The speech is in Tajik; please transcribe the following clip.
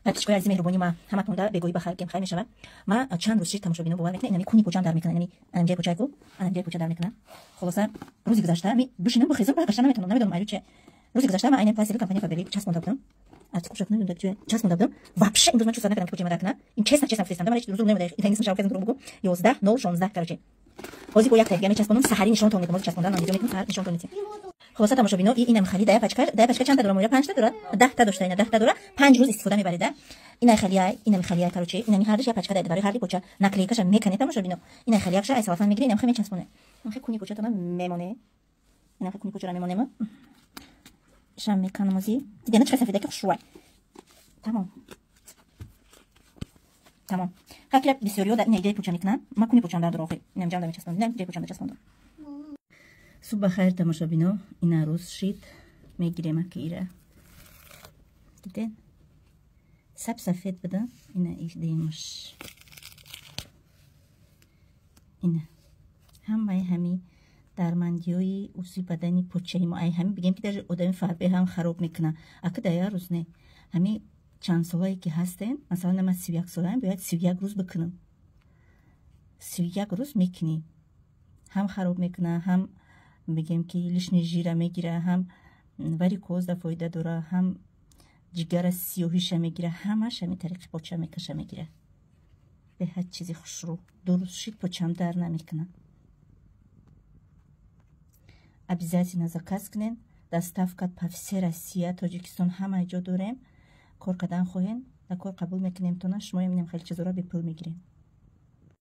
Подписчикои азизи, меҳрубони ма, ҳаматонда бегоҳӣ ба хайр гем, хайр мешавад. Ма чанд рӯз шид, тамошобино, бовар мекунед, инами куни почаам дар мекунад, инами анамҷаи почайку, анамҷаи поча дар мекунад. Хулоса, рӯзи гузашта ми бишинам, бихезам, баргашта наметавонам, намедонам айру че. Рӯзи гузашта ма айнан пластири компания Фаберлик часпонда будам. Часпонда будам. Вообще имрӯз ман чувствовать накардам, ки почаи ма дар кунад. Ин честно, честно гуфтестам, ман ҳеҷ рӯз намеда, итанисм шав кезм бугу. 11 0 16, короче. Ҳозир бо як тариқа мечаспонам, саҳарӣ нишонтон медам, ҳозир часпондан ман видео мекунам, саҳар нишонтон медиҳам. Хулоса, тамошобино, и инам хари дая пачка, дая пачка чандта дора, моира? Панҷта дора, 10-та дошта, ина 10-та дора, 5 рӯз истифода мебаред, да. Инай халия, инами халия, короче, инами ҳардаш як пачка даида барои ҳарди поча. Наклейкаша мекане, тамошобино. Инай халиякша ай салафан мегире, инам хе мечаспоне. Инам хе куни початона мемоне. Инам хе куни почара мемонем. Шам меканам ози. Дидена, чӣ сафеда, ки хушрӯай. Тамом. Тамом. Ҳакля бисёриё да ина иҷаи поча мекунанд. Ма куни почам дар дора охи. Инам ҷамда мечаспонам. Инам ҷаи почам часпондам. Субҳ бахайр, тамошобино. Ина рӯз шид, мегирем аки ира. Диден? Саб сафед буда. Ина димаш. Ина. Ҳамаи ҳами дармандиҳои узи бадани почаи мо, ай ҳами бигем, ки даже одами фарбе ҳам хароб мекунад. Ака да як рӯз не. Ҳами чанд солае ки ҳастем, масалан, ман 31 солаам, бояд 31 рӯз бикунам. 31 рӯз мекунӣ, ҳам хароб мекуна, ҳам бигем, ки лишний жира мегира, ҳам варикозда фоида дора, ҳам ҷигара сиёҳиша мегира, ҳамаш ҳами тариқи поча мекаша, мегира. Беҳад чизи хушрӯ. 2 рӯз шид, почам дар намекунад. Обязательно заказ кунен, доставка по всей Россия, Тоҷикистон, ҳамаи ҷо дорем. Кор кардан хоҳем, дар кор қабул мекунем тона. Шумоям инам хеле чизоро бепул мегирем.